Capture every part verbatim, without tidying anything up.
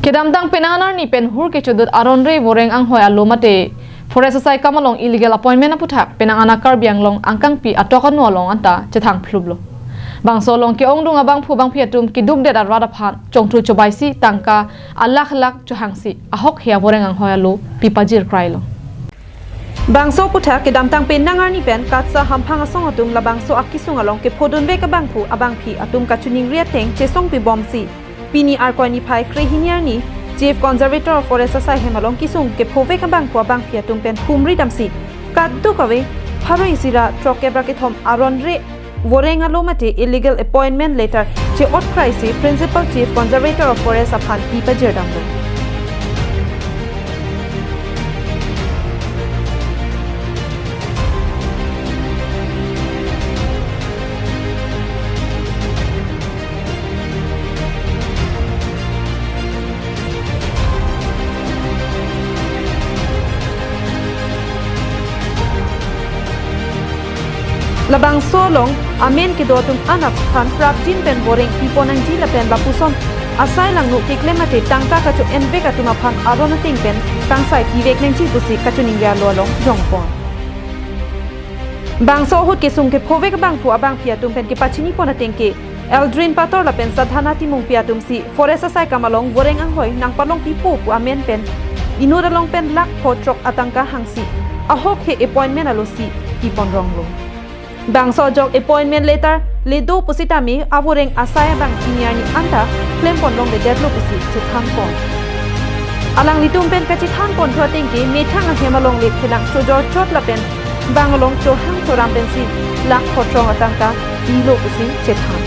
Kedamtang penang an arni pen hur kechodut aron re voreng anghoi alo mate forest asai kam along illegal appointment aputhak penang an a Karbi Anglong angkangpi atok ano along anta chethang phluplo. Bangso along ke-ongdung abangphu bangphi atum keduk det arat aphan chongthu chobaisi tangka alakh lakh chohangsi ahok he avoreng anghoi alo pipajir krailo. Bangso aputhak kedamtang penang arni pen KATSA hamphang asong atum labangso akesung along kephodunvek abangphu abangphi atum kachiningri ateng chesongpi bomsi pini Arkoi niphai krehini arni Chief Conservator of Forest asai hem along kesung kephovek abangphu abangphi atum pen humri damsi kadokave pharo isi ra throk kep ra kethom aron re voreng alo mate illegal appointment letter che-ot kraisi Principal Chief Conservator of Forest aphan pipajir damlo. Labangso along amen kedo atum an aphan prapjin pen voreng pipon nangji lapen lapuson asai langno keklem mate tangka kacho-envek atum aphan aron ateng pen kangsai pivek nangji pusi kachiningri alo along jongpon. Bangso ahut kesung kephovek abangphu abangphi atum pen kepachinipon ateng ke Eldrin Pator lapen Sadhana Timungpi atumsi forest asai kam along voreng anghoi nangpalongpipo pu amen pen inut along pen lakh pho throk atangka hangsi ahok he appointment alosi pipon ronglo. Bangso ajok appointment letter le do pusitame avoreng asai abang pini arni anta klempon rongledetlo pusi chethanpon. Alanglitum pen kachethanpon thu ateng ke methang ahem alongle phelang chojor chot lapen bang along chohang choram pensi lakh pho throk atangka dilo pusi chethan.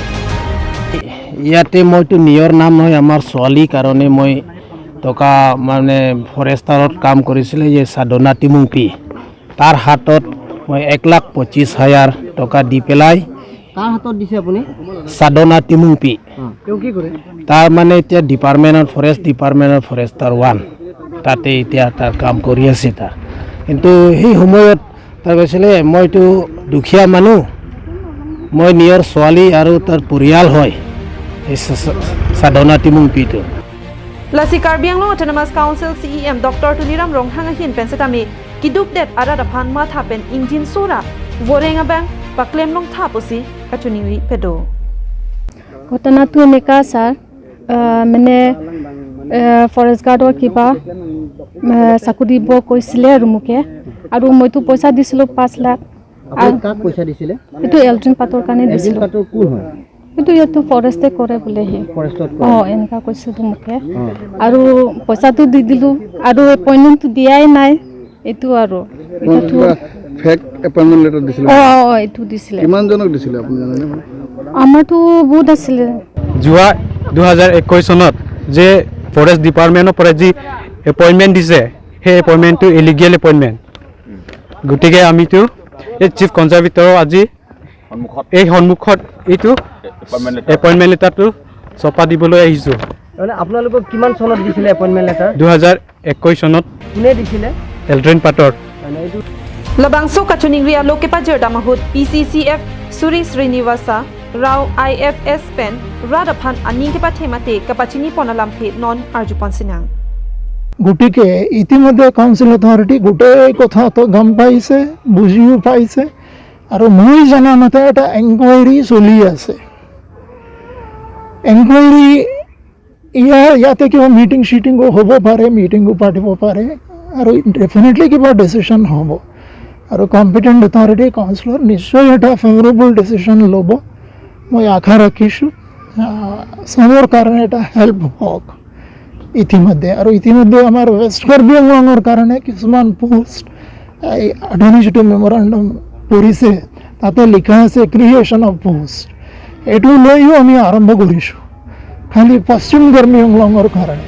ইয়াতে মইতো নিজৰ নাম নহয়, আমাৰ ছোৱালীৰ কাৰণে মই টকা মানে ফৰেষ্টাৰত কাম কৰিছিলে, যে সাধনা টিমুংপি, তাৰ হাতত মই এক লাখ পঁচিছ হাজাৰ টকা দি পেলাই। কাৰ হাতত দিছে আপুনি? সাধনা টিমুংপি। অ। তেওঁ কি কৰে? তাৰ মানে এতিয়া ডিপাৰ্টমেণ্টৰ, ফৰেষ্ট ডিপাৰ্টমেণ্টৰ ফৰেষ্টাৰ ওৱান, তাতে এতিয়া তাৰ কাম কৰি আছে তাৰ। কিন্তু সেই সময়ত তাৰ কৈছিলে, "মইতো দুখীয়া মানুহ, মই নিজৰ ছোৱালী আৰু তাৰ পৰিয়াল হয় এই স-, স-, সাধনা টিমুংপিটো।" Lasi Karbi Anglong Autonomous Council C E M Doctor Tuliram Ronghang ahin pen setame keduk det arat aphan matha pen ingjinso ra voreng abang paklem longtha pusi kachiningri pedo. ঘটনাটো এনেকা ছাৰ, আহ, মানে, আহ, ফৰেষ্ট গাৰ্ডৰ কিবা, আহ, চাকৰি দিব কৈছিলে আৰু মোকে, আৰু মইতো পইচা দিছিলোঁ পাঁচ লাখ। আপুনি আৰু কাক পইচা দিছিলে? এইটো এলড্ৰিন পাতৰ কাৰণে এলড্ৰিন দিছিলোঁ। পাতৰ কোন হয়? এইটো ইয়াতো ফৰেষ্টে কৰে বোলে সি। ফৰেষ্টত কৰে? অ, এনেকা কৈছিলোঁ মোকে। অ। আৰু পইচাটো দি দিলোঁ, আৰু এপইণ্টমেণ্টটো দিয়াই নাই। এইটো আৰু। আপোনালোকে এতিয়াতো কিবা ফেক এপইণ্টমেণ্ট লেটাৰ দিছিলে? অ, অ, অ, এইটো দিছিলে। কিমানজনক দিছিলে আপুনি জানেনে? আমাৰতো বহুত আছিলে। যোৱা দুহেজাৰ একৈশ চনত যে ফৰেষ্ট ডিপাৰ্টমেণ্টৰ পৰা যি এপইণ্টমেণ্ট দিছে, সেই এপইণ্টমেণ্টটো ইলিগেল এপইণ্টমেণ্ট। গতিকে আমিতো এই চিফ কনজাৰ্ভেটৰৰ আজি সন্মুখত এই সন্মুখত এইটো এপইণ্টমেণ্ট লেটাৰ। এপইণ্টমেণ্ট লেটাৰটো চপা দিবলৈ আহিছোঁ। মানে আপোনালোকক কিমান চনত দিছিলে এপইণ্টমেণ্ট লেটাৰ? দুহেজাৰ একৈশ চনত। কোনে দিছিলে? এলড্ৰিন পাটৰ। মানে এইটো Labangso kachiningri alo kepajir dam ahut P C C F Suri Srinivasa Rao I F S pen rat aphan aning kepathe mate kapachinipon alamthe non arjupon sinang. গতিকে ইতিমধ্যে কাউন্সিল অথৰিটি গোটেই কথাটো গম পাইছে, বুজিও পাইছে, আৰু মই জনা মতে এটা এনকুৱাৰী চলি আছে। এনকুৱাৰী ইয়াৰ, ইয়াতে কিবা মিটিং চিটিঙো হ'ব পাৰে, মিটিঙো পাতিব পাৰে, আৰু ডেফিনেটলি কিবা ডিচিশ্যন হ'ব, আৰু কম্পিটেণ্ট অথৰিটি কাউন্সিলৰ নিশ্চয় এটা ফেভৰেবল ডিচিশ্যন ল'ব। মই আশা ৰাখিছোঁ, আহ, চবৰ কাৰণে এটা হেল্প হওক ইতিমধ্যে। আৰু ইতিমধ্যে আমাৰ ৱেষ্ট কাৰ্বি আংলঙৰ কাৰণে কিছুমান পোষ্ট এই আধুনিক যিটো মেমৰেণ্ডাম কৰিছে, তাতে লিখা আছে ক্ৰিয়েশ্যন অফ পোষ্ট। এইটো লৈও আমি আৰম্ভ কৰিছোঁ খালি পশ্চিম কাৰ্বি আংলঙৰ কাৰণে।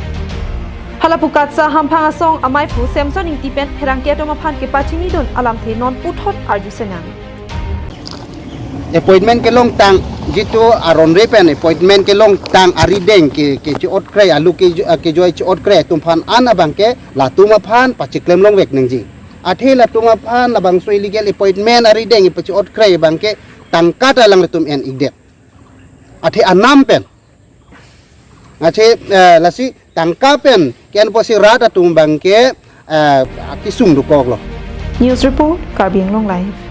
Hala pu KATSA hamphang asong amaiphu Samson Ingti pen pherangke atum aphan kepachinidun alamthe non puthot arju sinang. Appointment কেলং টাং, যিটো আৰনৰে পেন এপইণ্টমেণ্ট কেলং টাং আৰি ডেং কে, কে চি অট ক্ৰাই, আলু কে, কে জয় চি অট ক্ৰাই, তুমফান আন আবাং কে লাতুম আফান পাচিক্লেম লং বেক নেংজি। আঠে লাতুম আফান, labangso ইলিগেল এপইণ্টমেণ্ট আৰি ডেং, এপচি অট ক্ৰাই, বাং কে টাংকা তালাং লাতুম এন ইকডেট। আঠে আনাম পেন। আঠে, এ, লাচি Tangka pen ke-enpo si rat atum abang ke, eh, kesung dokoklo. News report, Karbi Anglong Live.